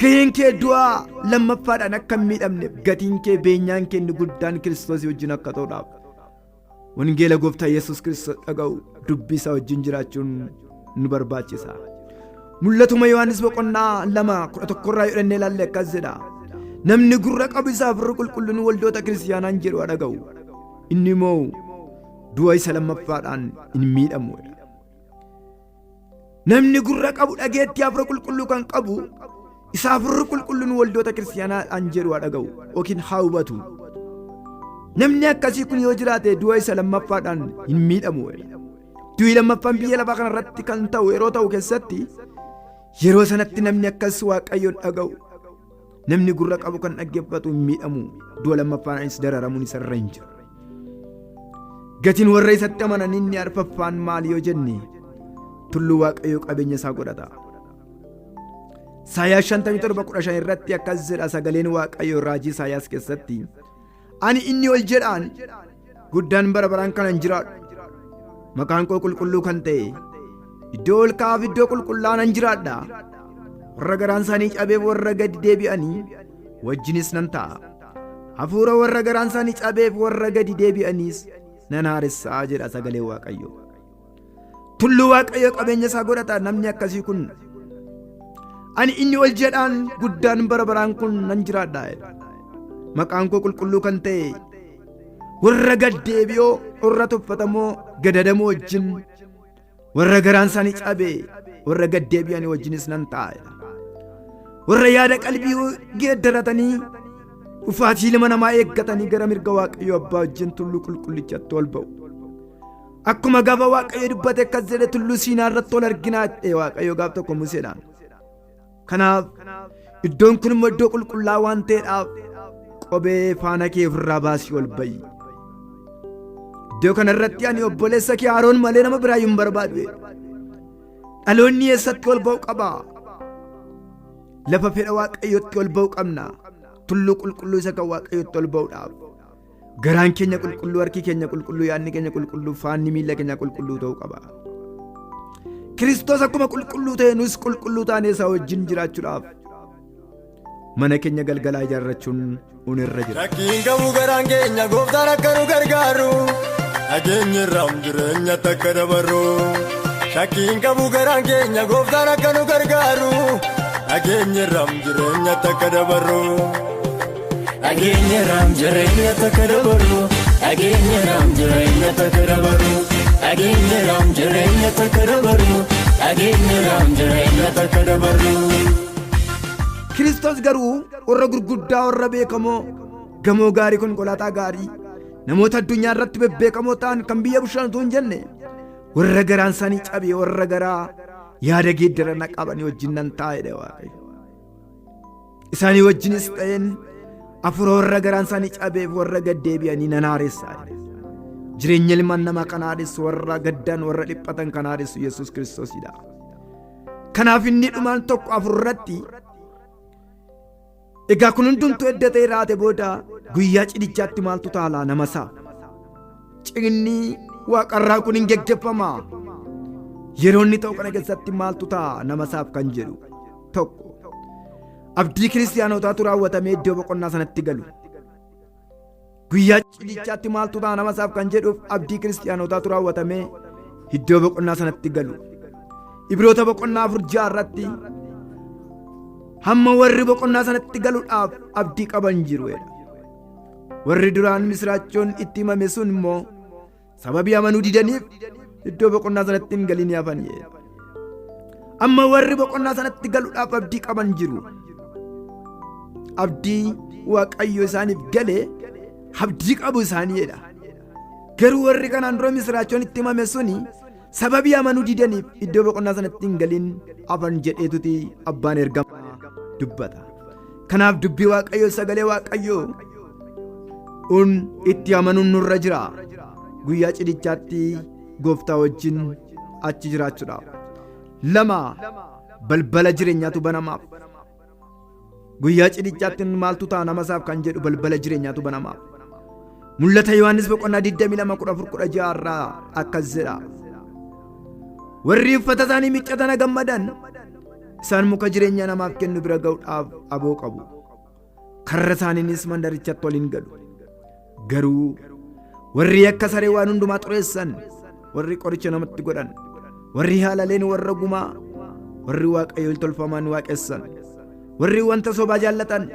gaheen kee du'aa lammaffaadhaan akka hin miidhamneef, gatiin kee, beenyaan kee inni guddaan Kiristoosii wajjin akka ta'uudhaaf wangeela Gooftaa Yesuus Kiristoos dhaga'u, dubbii isaa wajjin jiraachuun nu barbaachisa. Mul'atuma Yohaannis boqonnaa 2:11 irraa yoo dhannee ilaalle akkas jedha. Namni gurra qabu isa Hafuurri Qulqulluun waldoota kiristaanaan jedhu haa dhaga'u. Inni immoo du'a isa lammaffaadhaan hin miidhamu. Namni gurra qabu, dhageettii Hafuura Qulqulluu kan qabu, isa Hafuurri Qulqulluun waldoota kiristaanaadhaan jedhu haa dhaga'u yookiin haa hubatu. Namni akkasii kun yoo jiraate du'a isa lammaffaadhaan hin miidhamu. Du'i lammaffaan biyya lafaa kanarratti kan ta'u yeroo ta'u keessatti, yeroo sanatti namni akkas Waaqayyoon dhaga'u, namni gurra qabu kan dhaggeeffatu hin miidhamu. Du'a lammaffaadhaanis dararamuun isarra hin jiru. Gatiin warra isatti amanan inni arfaffaan maal yoo jenne, tulluu Waaqayyoo qabeenya isaa godhata. Isaayaas 57:15 irratti akkas jedha sagaleen Waaqayyoo raajii Isaayaas keessatti. Ani inni ol jedhaan guddaan bara baraan kanan jiraadhu, maqaan koo qulqulluu kan ta'e, iddoo ol ka'aaf iddoo qulqullaa nan jiraadha. Warra garaan isaanii cabeef warra gadi deebi'anii wajjinis nan ta'a. Hafuura warra garaan isaanii cabeef warra gadi deebi'aniis nan haaressaa jedha sagalee Waaqayyoo. Tulluu Waaqayyoo qabeenya isaa godhata namni akkasii kun. Ani inni ol jedhaan guddaan bara baraan kun nan jiraadha. Maqaan koo qulqulluu kan ta'e, warra gad deebi'oo, warra tuffatamoo, gadadamoo wajjin, warra garaan isaanii cabe, warra gad deebi'anii wajjinis nan ta'a. Warra yaada qalbii geeddaratanii dhufaatii ilma namaa eeggatanii gara mirga Waaqayyo Abbaa wajjin tulluu qulqullichatti ol ba'u. Akkuma gaafa Waaqayyo dubbate akkas jedhe, tulluu Siinaa irratti ol arginaa jedhe Waaqayyo gaaf tokko Museedhaan. Kanaaf iddoon kun immoo iddoo qulqullaa waan ta'eedhaaf kophee faana kee ofirraa baasii ol ba'i. Iddoo kana irratti ani obboleessa kee Aroon malee nama biraa hin barbaadu. Dhaloonni eessatti ol ba'u qaba? Lafa fedha Waaqayyootti ol ba'u qabna. Tulluu qulqulluu isa kan Waaqayyootti ol ba'uudhaaf. Garaan keenya qulqulluu, harki keenya qulqulluu, yaadni keenya qulqulluu, faanni miilla keenya qulqulluu ta'uu qaba. Kiristoos akkuma qulqulluu ta'e nus qulqulluu taanee isaa wajjin jiraachuudhaaf mana keenya galgalaa ijaarrachuun irra jira.
Shakkiin qabu garaan keenya Gooftaan akka nu gargaaru, dhageenyi irraam jireenya takka dabarru. Shakkiin qabu garaan keenya Gooftaan akka nu gargaaru, dhageenyi irraam jireenya takka dabarru.
Dhageenyi irraam jireenya takka dabarru. Dhageenyi irraam jireenya takka dabarru. Dhageenyi irraam jireenya takka dabarru. Dhageenyi irraam jireenya takka dabarru.
Kiristoos garuu warra gurguddaa, warra beekamoo, gamoo gaarii, konkolaataa gaarii, namoota addunyaa irratti bebbeekamoo ta'an kan biyya bushaan utuu hin jenne, warra garaan isaanii cabe, warra garaa yaada geeddarana qabanii wajjin nan ta'a jedhe Waaqayyo. Isaanii wajjinis ta'een hafuura warra garaan isaanii cabeef warra gad deebi'anii nan haaressaa jedhe. Jireenya ilmaan namaa kan haaressu, warra gaddaan, warra dhiphatan kan haaressu Yesuus Kiristoosidha. Kanaaf inni dhumaan 1:4 irratti, egaa kun hundumtuu edda ta'e raate booda guyyaa cidichaatti maaltu taalaa nama isaa? Cidni waaqarraa kun hin geggeeffama. Yeroo inni ta'u kana keessatti maaltu ta'a nama isaaf kan jedhu, tokko, abdii kiristaanotaatu raawwatamee iddoo boqonnaa sanatti galu. Guyyaa cidichaatti maaltu ta'a nama isaaf kan jedhuuf abdii kiristaanotaatu raawwatamee iddoo boqonnaa sanatti galu. Ibroota boqonnaa 4:6 irratti hamma warri boqonnaa sanatti galuudhaaf abdii qaban jiru jedha. Warri duraan misiraachoon itti himame sun immoo sababii amanuu didaniif iddoo boqonnaa sanatti hin galin hafan jedha. Amma warri boqonnaa sanatti galuudhaaf abdii qaban jiru. Abdii Waaqayyo isaaniif galee abdii qabu isaanii jedha. Garuu warri kanaan dura misiraachoon itti himame suni sababii amanuu didaniif iddoo boqonnaa sanatti hin galin hafan jedheetuti abbaan ergamaa dubbata. Kanaaf dubbii Waaqayyoo, sagalee Waaqayyoo un itti amanuun nurra jira. Guyyaa cidichaatti gooftaa wajjin achi jiraachuudhaaf. 2 balbala jireenyaatu banamaaf. Guyyaa cidichaatti maaltu ta'a nama isaaf kan jedhu balbala jireenyaatu banamaaf. Mul'ata Yohaannis boqonnaa 22:14-16 irraa akkas jedha. Warri uffata isaanii miiccatan gammadan, isaan muka jireenya namaaf kennu bira ga'uudhaaf aboo qabu. Karra isaaniinis mandarichatti ol hin galu. Garuu warri akka saree waan hundumaa xureessan, warri qoricha namatti godhan, warri haalaleen warra gumaa, warri waaqayyo tolfaman waaqessan, warri wanta sobaa jaallatan,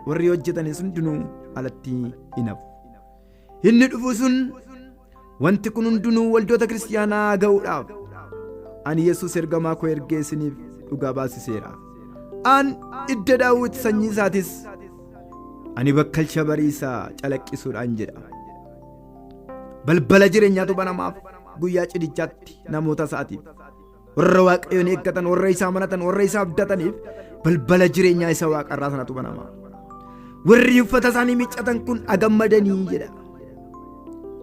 warri hojjetanis hundinuu alatti hin hafu. Inni dhufu sun wanti kun hundinuu waldoota kiristaanaa ga'uudhaaf ani Yesuus ergamaa koo ergee isiniif dhugaa baasiseera. An idda Daawit sanyii isaatis ani bakkalcha bariisaa calaqqisuudhaan jedha. Balbala jireenyaatu banamaaf guyyaa cidichaatti namoota isaatiif. Warra Waaqayyoon eeggatan, warra isaa amanatan, warra isaa abdataniif balbala jireenyaa isa waaqarraa sanatu banama. Warri uffata isaanii miiccatan kun agammadanii jedha.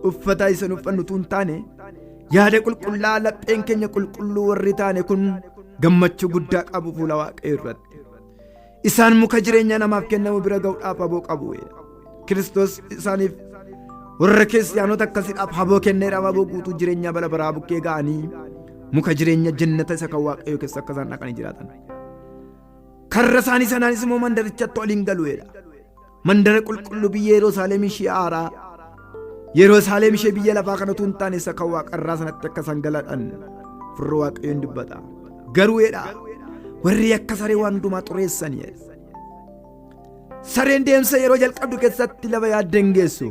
Uffata isan uffannu utuu hin taane yaada qulqullaa lapheen keenya qulqulluu warri taane kun gammachuu guddaa qabu fuula Waaqayyoo irratti. Isaan muka jireenya namaaf kennamu bira ga'uudhaaf aboo qabu. Kiristoos isaaniif warra kiristaanota akkasiidhaaf aboo kenneera. Aboo guutuu jireenya bara baraa bukkee ga'anii muka jireenya jannata isa kan Waaqayyoo keessa akka isaan dhaqanii jiraatan. Karra isaanii sanaanis immoo mandarichatti ol hin galu jedha. Mandara qulqulluu biyya Yerusaalem ishee haaraa, Yerusaalem ishee biyya lafaa kana utuu hin taane isa kan waaqarraa sanatti akka isaan galadhan furri Waaqayyoon dubbata. Garuu jedha warri akka saree waan hundumaa xureessan jedha. Sareen deemsa yeroo jalqabdu keessatti lafa yaadde hin geessu.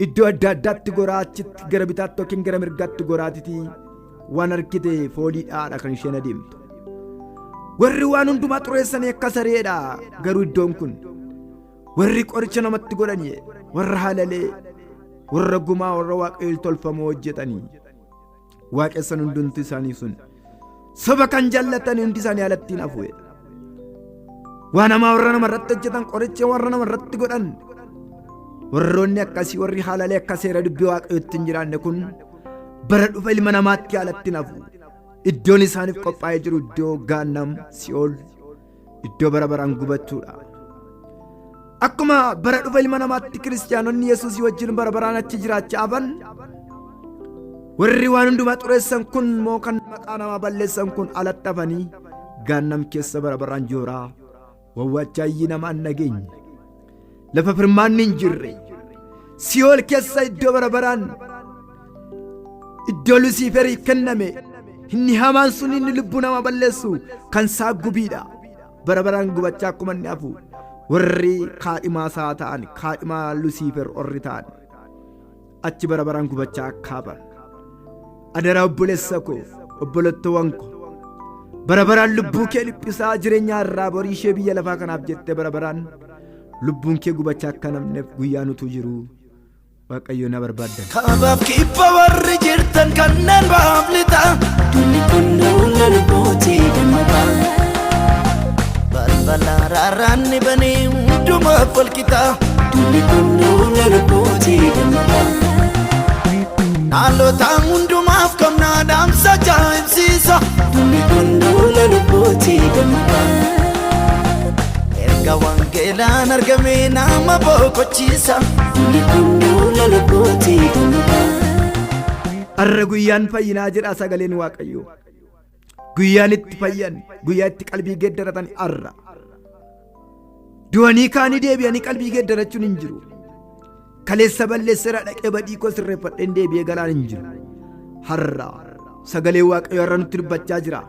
Iddoo adda addaatti goraa, achitti gara bitaatti yookiin gara mirgaatti goraatitii waan argite fooliidhaadha kan isheen adeemtu. Warri waan hundumaa xureessanii akka sareedha. Garuu iddoon kun warri qoricha namatti godhanii, warra halalee, warra gumaa, warra waaqayyoon tolfamoo hojjetanii waaqessan hundumti isaanii sun soba kan jaallatan hundi isaanii alatti hin hafu. Waan hamaa warra namarratti hojjetan, qoricha warra namarratti godhan, warroonni akkasii warri haalalee akka seera dubbii waaqayyootti hin jiraanne kun bara dhufa ilma namaatti alatti hin hafu. Iddoon isaaniif qophaa'ee jiru iddoo gaannam si'ool, iddoo bara baraan gubachuudha. Akkuma bara dhufa ilma namaatti kiristaanonni Yesuusii wajjin bara baraan achi jiraachaa hafan, warri waan hundumaa xureessan kun immoo kan maqaa namaa balleessan kun alatti hafanii gaannam keessa bara baraan jooraa wawwaachaa iyyii namaa hin dhageenye, lafa firmaanni hin jirre, si'ool keessa iddoo bara baraan iddoo Lusiiferiif kenname, inni hamaan sun inni lubbuu nama balleessu kan isaa gubiidha. Bara baraan gubachaa akkuma inni hafu, warri kaadhimaa isaa ta'an, kaadhimaa Lusiifer warri ta'an achi bara baraan gubachaa akka hafan. Adaraa obboleessa koo, obboleettoowwan koo, bara baraan lubbuu kee dhiphisaa jireenya irraa borii ishee biyya lafaa kanaaf jettee bara baraan lubbuun kee gubachaa akka namneef guyyaan utuu jiru Waaqayyo na barbaaddan.
Kaabaaf kibba warri jirtan kanneen baaf lixaa.
Dunni kun duula lubbuutii dammaqaa.
Balbala raaraan ni banee hundumaaf wal qixaa.
Dunni kun duula lubbuutii dammaqaa.
Dhaloota hundumaaf qabnaa dhaamsa ajaa'ibsiisa.
Dunni kun duula lubbuutii dammaqaa.
Erga wangeelaan argame nama boqochiisa.
Dunni kun duula lubbuutii dammaqaa.
Arra guyyaan fayyinaa jedha sagaleen Waaqayyoo. Guyyaan itti fayyan, guyyaa itti qalbii geeddaratan arra. Du'anii kaanii deebi'anii qalbii geeddarachuun hin jiru. Kaleessa balleesseera, dhaqee badii koo sirreeffadheen deebi'ee galaan hin jiru. Har'a sagalee Waaqayyoo har'a nutti dubbachaa jira.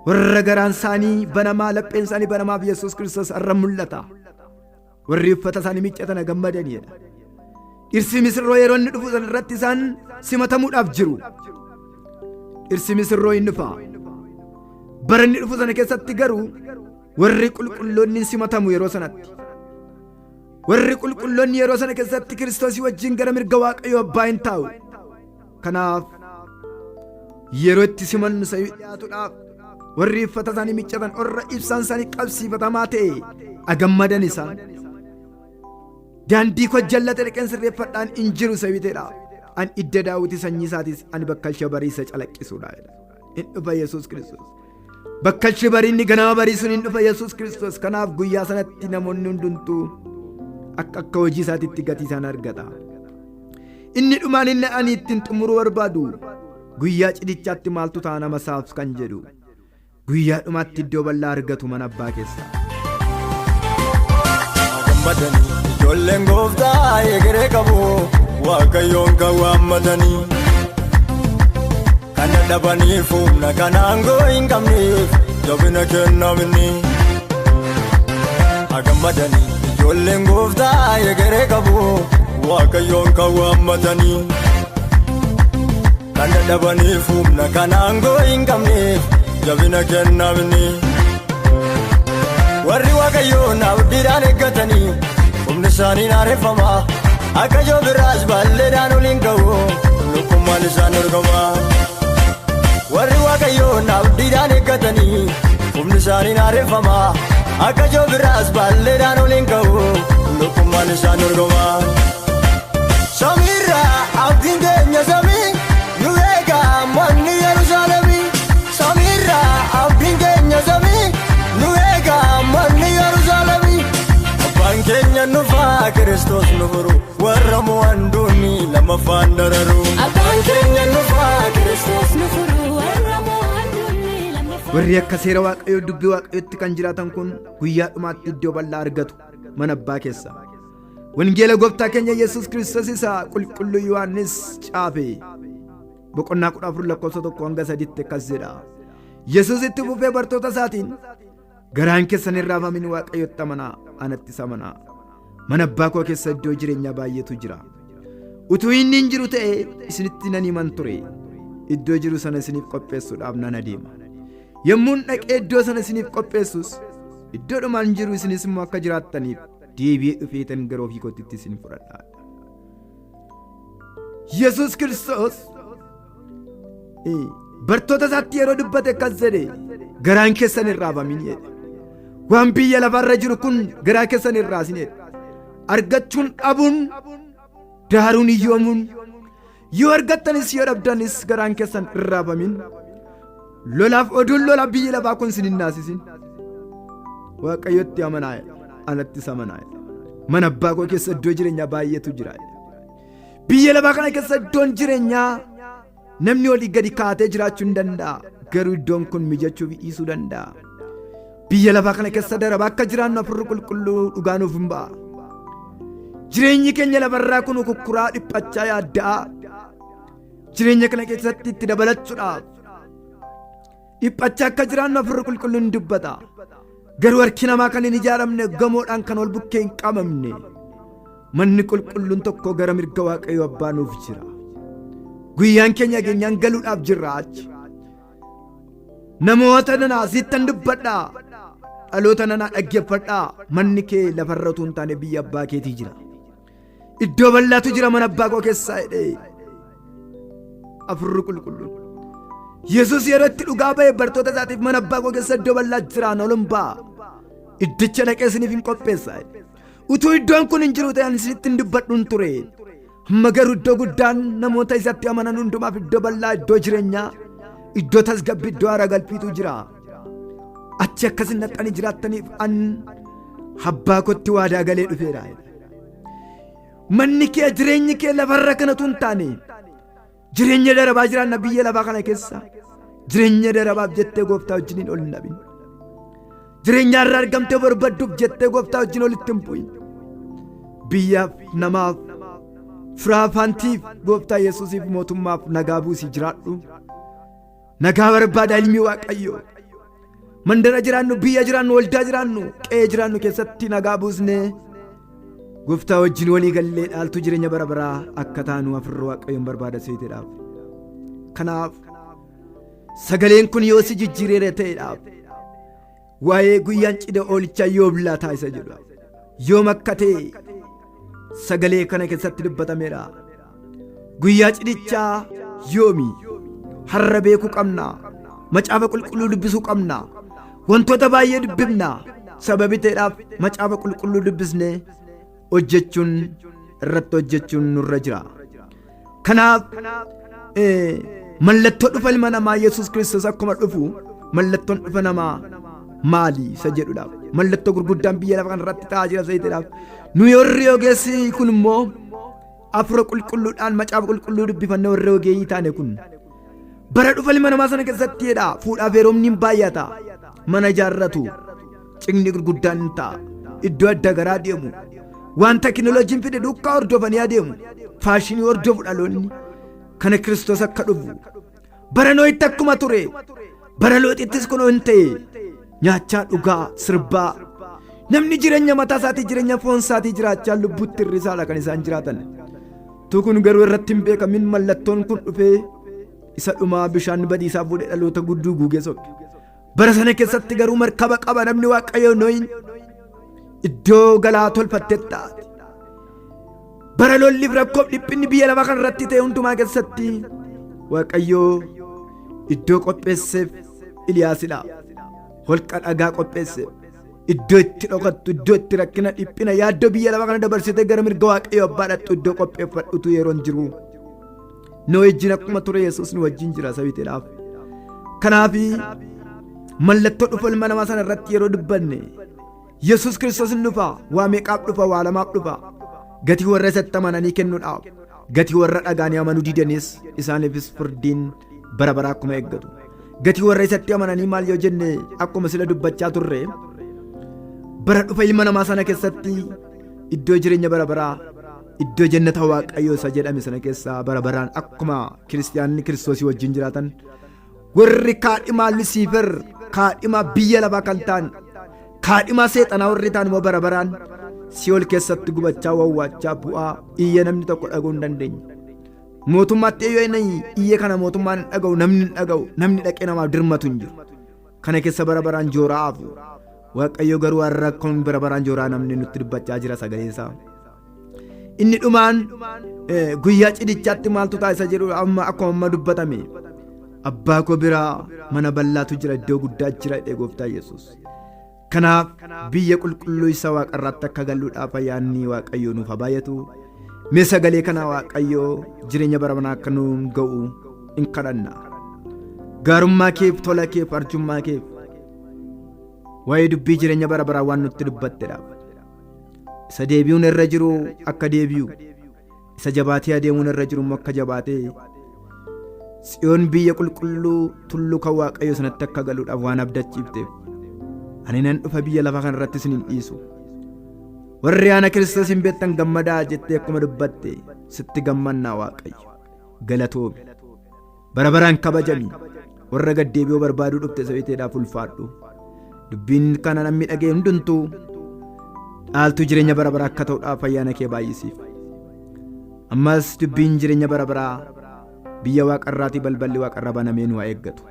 Warra garaan isaanii banamaa, lapheen isaanii banamaaf Yesuus Kiristoos har'a mul'ata. Warri uffata isaanii miiccatan gammadaniidha. Dhirsi misirroo yeroo inni dhufu sana irratti isaan simatamuudhaaf jiru. Dhirsi misirroo hin dhufa. Bara inni dhufu sana keessatti garuu warri qulqulloonni simatamu yeroo sanatti. Warri qulqulloonni yeroo sana keessatti Kiristoosii wajjin gara mirga Waaqayyoo abbaa hin taa'u. Kanaaf yeroo itti simannu isa dhiyaatuudhaaf warri uffata isaanii miiccatan, warra ibsaan isaanii qabsiifatamaa ta'e agammadan isaan. Daandii koo jallate dhaqeen sirreeffadhaan hin jiru sabiiteedha. An idda Daawiti sanyii isaatis, ani bakkalcha bariisa calaqqisuudha. Hin dhufa Yesuus Kiristoos. Bakkalchi bariinni ganama barii sun hin dhufa Yesuus Kiristoos. Kanaaf guyyaa sanatti namoonni hundumtuu akka akka hojii isaatiitti gatii isaan argata. Inni dhumaan inni ani ittiin xumuruu barbaadu, guyyaa cidichaatti maaltu ta'a nama isaaf kan jedhu, guyyaa dhumaatti iddoo bal'aa argatu mana abbaa keessaa.
Gammadanii ijoolleen gooftaa egeree qabu, Waaqayyoon kan waammatanii. Kan dadhabaniif humna, kan aangoo hin qabneef jabina kennamni. Gammadanii ijoolleen gooftaa egeree qabu, Waaqayyoon kan waammatanii. Kan dadhabaniif humna, kan aangoo hin qabneef jabina kennamni. Warri Waaqayyoon abdiidhaan eeggatanii humni isaanii haareffama. Akka joobiraas baalleedhaan oliin ga'u, lukkummaan isaan dorgoma. Warri Waaqayyoon abdiidhaan eeggatanii humni isaanii haareffama. Akka joobiraas baalleedhaan oliin ga'u, lukkummaan isaan dorgoma. Samiirraa abdiin keenya samii nu eegaa manni Yerusaalemii. Samiirraa abdiin keenya samii nu eegaa manni Yerusaalemii. Abbaan keenya nufaa, Kiristoos nu furu, warra mo'an duuni lammaffaan dararu.
Abbaan keenya nufaa, Kiristoos nu furu, warra mo'an duuni lammaffaan.
Warri akka seera Waaqayyoo, dubbii Waaqayyootti kan jiraatan kun guyyaa dhumaatti iddoo bal'aa argatu mana abbaa keessa. Wangeela gooftaa keenya Yesuus Kiristoos isa qulqulluu Yohaannis caafe boqonnaa 14 lakkoofsa 1 hanga 3tti akkas jedha. Yesuus itti fufee bartoota isaatiin, "Garaan keessan hin raafamin, Waaqayyotti amanaa, anattis amanaa. Mana abbaa koo keessa iddoo jireenyaa baay'eetu jira. Utuu inni hin jiru ta'e isinitti nan himan ture. Iddoo jiru sana isiniif qopheessuudhaaf nan adeema. Yommuun dhaqee iddoo sana isiniif qopheessus, iddoodhumaan jiru isinis immoo akka jiraattaniif deebi'ee dhufeetan gara ofii kootitti isin fudhadha." Yesuus Kiristoos bartoota isaatti yeroo dubbate akkas jedhe: "Garaan keessan hin raafamin" jedhe. Waan biyya lafarra jiru kun garaa keessan hin raasin jedhe. Argachuun, dhabuun, daaruun, hiyyoomuun, yoo argattanis yoo dhabdanis garaan keessan hin raafamin. Lolaaf oduun lola biyya lafaa kun sin hin naasisin. Waaqayyotti amanaa, anattis amanaa. Mana abbaa koo keessa iddoo jireenyaa baay'eetu jira. Biyya lafaa kana keessa iddoon jireenyaa namni olii gadi kaatee jiraachuu hin danda'a. Garuu iddoon kun mijachuu fi dhiisuu danda'a. Biyya lafaa kana keessa daraba akka jiraannu Hafuurri Qulqulluu dhugaa nuuf hin ba'a. Jireenyi keenya lafarraa kun kukkuraa, dhiphachaa, yaadda'a. Jireenya kana keessatti itti dabalachuudhaaf dhiphachaa akka jiraannu Hafuurri Qulqulluun ni dubbata. Garuu harki namaa kan hin ijaaramne, gamoodhaan kan ol bukkee hin qabamne, manni qulqulluun tokko gara mirga Waaqayyo abbaa nuuf jira. Guyyaan keenya geenyaan galuudhaaf jirra achi. Namoota nanaa sittan dubbadhaa. Dhaloota nanaa dhaggeeffadhaa. Manni kee lafarra utuu hin taane biyya abbaa keetii jira. Iddoo bal'aatu jira mana abbaa koo keessaa jedhee. Hafuurri Qulqulluun. Yesuus yeroo itti dhugaa ba'e bartoota isaatiif, "Mana abbaa koo keessa iddoo bal'aa jira, ol hin ba'a. Iddicha dhaqee isiniif hin qopheessa. Utuu iddoon kun hin jiru ta'e ani isinitti hin dubbadhuun ture. Amma garuu iddoo guddaan namoota isatti amanan hundumaaf iddoo bal'aa, iddoo jireenyaa, iddoo tasgabbii, iddoo haara galfiitu jira. Achi akkasin naqxanii jiraattaniif an abbaa kootti waadaa galee dhufeera." Manni kee, jireenyi kee lafarra kanatu hin taane, jireenya darabaa jiraanna biyya lafaa kana keessa. Jireenya darabaaf jettee gooftaa wajjiniin ol hin dhabin. Jireenya irraa argamtee barbadduuf jettee gooftaa wajjin olitti hin bu'in. Biyyaaf namaaf firaafantiif gooftaa Yesuusiif mootummaaf nagaa buusii jiraadhu. Nagaa barbaada ilmi Waaqayyoo. Mandara jiraannu, biyya jiraannu, waldaa jiraannu, qe'ee jiraannu keessatti nagaa buusnee gooftaa wajjin walii gallee dhaaltuu jireenya bara baraa akka taanu Hafuurri Waaqayyoon barbaada seeteedhaaf. Kanaaf sagaleen kun yoo si jijjiireera ta'eedhaaf waa'ee guyyaan cidha oolichaa yoom laataa isa jedhu yoom akka ta'e sagalee kana keessatti dubbatameera. Guyyaa cidhichaa yoomi? Har'a beekuu qabna. Macaafa qulqulluu dubbisuu qabna. Wantoota baay'ee dubbifna. Sababi ta'eedhaaf macaafa qulqulluu dubbisnee hojjechuun irratti hojjechuun nurra jira. Kanaaf mallattoo dhufa ilma namaa Yesuus Kiristoos akkuma dhufu mallattoon dhufa namaa maali isa jedhudhaaf mallattoo gurguddaan biyya lafa kanarratti ta'aa jira seeteedhaaf nu warri ogeessi kun immoo Hafuura qulqulluudhaan macaafa qulqulluu dubbifannee warri ogeeyyii taane kun bara dhufa ilma namaa sana keessatti jedha fuudhaaf heerumni hin baay'ata, mana ijaarratu, cigni gurguddaan hin ta'a, iddoo adda garaa deemu, waan teknooloojiin fide duukaa hordofanii adeemu, faashinii hordofu dhaloonni. Kana Kiristoos akka dhufu bara Nohitti akkuma ture bara Looxittis kunoo hin ta'e, nyaachaa dhugaa sirbaa namni jireenya mataa isaatii jireenya foon isaatii jiraachaa lubbuutti hir'isaadha kan isaan jiraatan. Tukun garuu irratti hin beekamin mallattoon kun dhufee isa dhumaa bishaan badiisaa fuudhee dhaloota gudduu guugee sokke. Bara sana keessatti garuu markaba qaba namni Waaqayyoo Nohin iddoo galaa tolfattee taate. Bara lolliif rakkoof dhiphinni biyya lafaa kan irratti ta'e hundumaa keessatti Waaqayyoo iddoo qopheesseef Iliyaasidha. Holqa dhagaa qopheesseef. Iddoo itti dhokattu, iddoo itti rakkina dhiphina yaaddoo biyya lafaa kana dabarsitee gara mirga Waaqayyoo abbaa dhaqxu iddoo qopheeffadhutu yeroon jiru. Nu wajjin akkuma ture Yesuus nu wajjin jira sabiteedhaaf. Kanaaf mallattoo dhufa ilma namaa sana irratti yeroo dubbanne Yesuus Kiristoos hin dhufa, waa meeqaaf dhufa, waa lamaaf dhufa. Gatii warra isatti amananii kennuudhaaf, gatii warra dhagaanii amanuu didanis isaaniifis firdiin bara baraa akkuma eeggatu. Gatii warra isatti amananii maal yoo jenne akkuma sila dubbachaa turre bara dhufa ilma namaa sana keessatti iddoo jireenya bara baraa iddoo jannata Waaqayyoo isa jedhame sana keessaa bara baraan akkuma kiristiyaanni Kiristoosii wajjin jiraatan warri kaadhimaa Lusiifer kaadhimaa biyya lafaa kan ta'an kaadhimaa seexanaa warri ta'an immoo bara baraan si'ool keessatti gubachaa wawwaachaa bu'aa iyya namni tokko dhaga'uu hin dandeenye. Mootummaatti yoo inni iyya kana mootummaan hin dhaga'u, namni hin dhaga'u, namni dhaqee namaaf dirmatu hin jiru. Kana keessa bara baraan jooraa hafu. Waaqayyo garuu har'a kun bara baraan jooraa namni nutti dubbachaa jira sagalee isaa. Inni dhumaan guyyaa cidhichaatti maaltu ta'a isa jedhu amma akkuma amma dubbatame. Abbaa koo biraa mana bal'aatu jira, iddoo guddaa jira jedhee gooftaa Yesuus. Kanaaf biyya qulqulluu isa waaqarraatti akka galuudhaaf ayyaanni Waaqayyoo nuuf haa baay'atu. Mee sagalee kana Waaqayyoo jireenya bara baraa akka nuun ga'u in kadhanna. Gaarummaa keef, tola keef, arjummaa keef waa'ee dubbii jireenya bara baraa waan nutti dubbattedhaaf. Isa deebi'uun irra jiru akka deebi'u, isa jabaatee adeemuun irra jiru immoo akka jabaatee Tsiyoon biyya qulqulluu tulluu kan Waaqayyoo sanatti akka galuudhaaf waan abdachiifteef ani nan dhufa biyya lafaa kana irratti isin hin dhiisu. Warri ana Kiristoos hin beektan gammadaa jettee akkuma dubbatte sitti gammannaa Waaqayyo. Galatoomi. Bara baraan kabajami. Warra gaddeebi'uu barbaaduu dhufte sabiteedhaaf ulfaadhu. Dubbiin kana namni dhaga'e hundumtuu dhaaltuu jireenya bara baraa akka ta'uudhaaf ayyaana kee baay'isiif. Ammas dubbiin jireenya bara baraa biyya waaqarraatii balballi waaqarraa banamee nu haa eeggatu.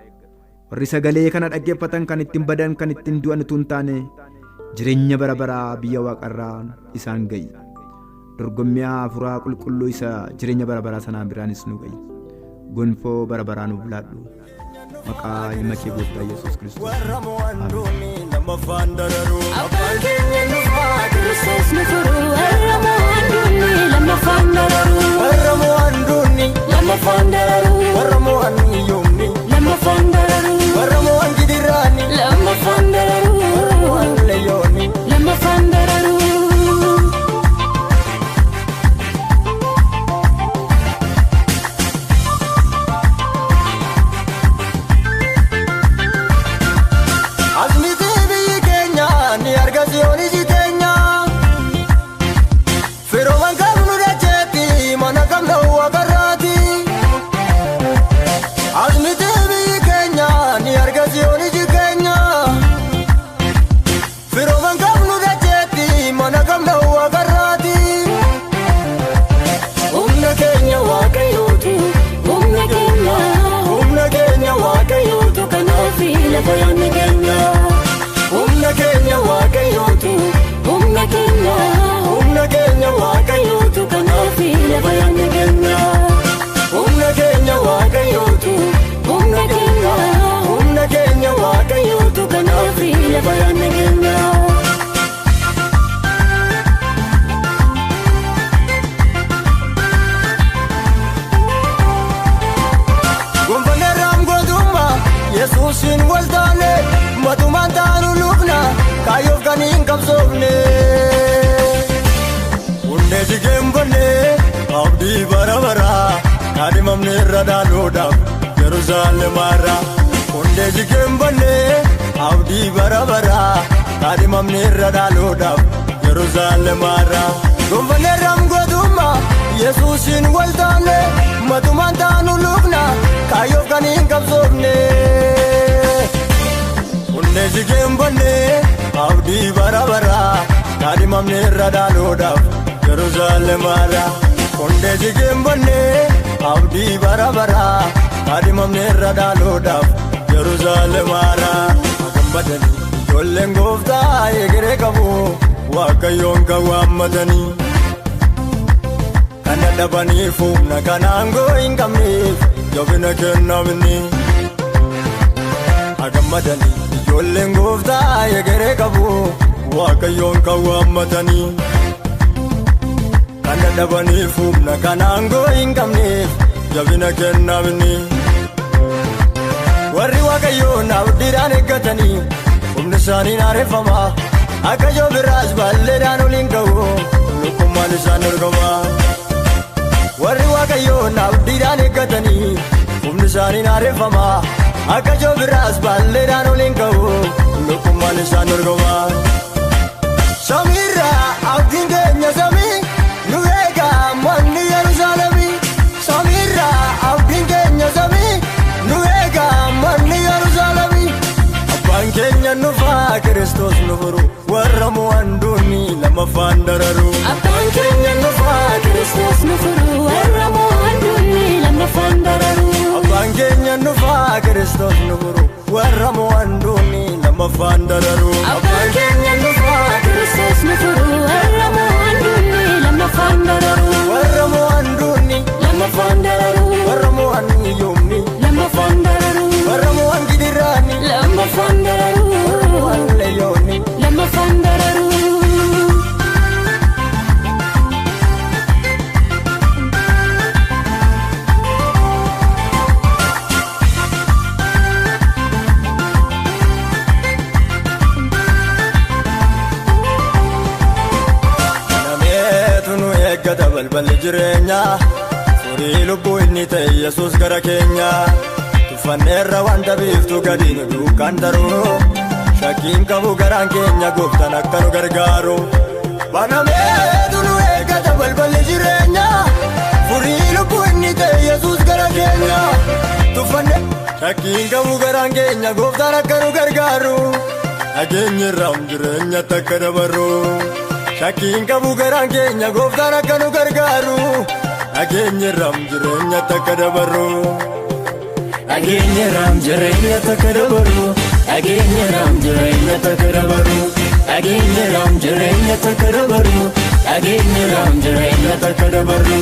Warri sagalee kana dhaggeeffatan kan ittiin badan kan ittiin du'an utuu hin taane jireenya bara baraa biyya waaqarraa isaan ga'i. Dorgommii hafuuraa qulqulluu isa jireenya bara baraa sanaan biraanis nu ga'i. Gonfoo bara baraa nuuf laadhu. Maqaa ilma kee gooftaa Yesuus Kiristoos.
Warra mo'an duuni lammaffaan dararu.
Abbaan keenya nufaa Kiristoos nu furu. Warra mo'an duuni lammaffaan dararu.
Warra mo'an duuni
Lammaffaan dararu.
warra mo'an hiyyoomni
Lammaffaan dararu.
warra mo'an gidirraani
Lammaffaan dararu.
mo'an leeyyoonni.
Lammaffaan dararu.
Asmiti biyyi keenya ni arga si'oon iji teenya.
lafa yaadne keenya.
Gonfanneerraam gootummaa Yesuusin wal taane matumaan taanu lubna kaayyoof kan hin qabsoofne. Hundee jigeen bonnee abdii bara baraa kaadhimamne irra dhaaluudhaaf Yerusaalemaarraa. Hundee jigeen bonnee abdii bara baraa kaadhimamne irra dhaaluudhaaf Yerusaalemaarraa. Gonfanneerraam gootummaa Yesuusin wal taane matumaan taanu lubna kaayyoof kan hin qabsoofne. Hundee jigeen bonnee abdii bara baraa kaadhimamne irra dhaaluudhaaf Yerusaalemaarraa. Hundee jigeen bonnee abdii bara baraa kaadhimamne irra dhaaluudhaaf Yerusaalemaarraa. Gammadanii ijoolleen gooftaa egeree qabu Waaqayyoon kan waammatanii. Kan dadhabaniif humna kan aangoo hin qabneef jabina kennamni. Gammadanii ijoolleen gooftaa egeree qabu Waaqayyoon kan waammatanii. Kan dadhabaniif humna kan aangoo hin qabneef jabina kennamni. Warri Waaqayyoon abdiidhaan eeggatanii humni isaanii haareffama. Akka joobiraas baalleedhaan oliin ka'u lukkummaan isaan dorgoma. Warri Waaqayyoon abdiidhaan eeggatanii humni isaanii haareffama. Akka joobiraas baalleedhaan oliin ka'u lukkummaan isaan dorgoma. Samiirraa abdiin keenya samii nu eegaa manni Yerusaalemii. Samiirraa abdiin keenya samii nu eegaa manni Yerusaalemii. Abbaan keenya nufaa Kiristoos nu furu warra mo'an duuni lammaffaan dararu.
Abbaan keenya nufaa Kiristoos nu furu warra mo'an duuni lammaffaan dararu.
Abbaan keenya nufaa Kiristoos nu furu warra mo'an duuni lammaffaan dararu.
Abbaan keenya nufaa Kiristoos nu furu warra mo'an duuni lammaffaan dararu.
Warra mo'an duuni
Lammaffaan dararu.
warra mo'an hiyyoomni
Lammaffaan dararu.
warra mo'an gidirraani
Lammaffaan dararu.
mo'an leeyyoonni.
Lammaffaan dararu.
Nameetu nu eeggata balballi jireenyaa furii lubbuu inni ta'e Yesuus gara keenya. Tuffanneerra wanta biiftuu gadi nu duukaan taruu shakkiin qabu garaan keenya gooftaan akka nu gargaaru. Banameetu nu eeggata balballi jireenyaa furii lubbuu inni ta'e Yesuus gara keenya. Tuffanne shakkiin qabu garaan keenya gooftaan akka nu gargaaru. Dhageenyirraam jireenya takka dabarru. Shakkiin qabu garaan keenya gooftaan akka nu gargaaru. Dhageenyirraam jireenya takka dabarru.
Dhageenyerraam jireenya takka dabarru. Dhageenyerraam jireenya takka dabarru. Dhageenyerraam jireenya takka dabarru. Dhageenyerraam jireenya takka dabarru.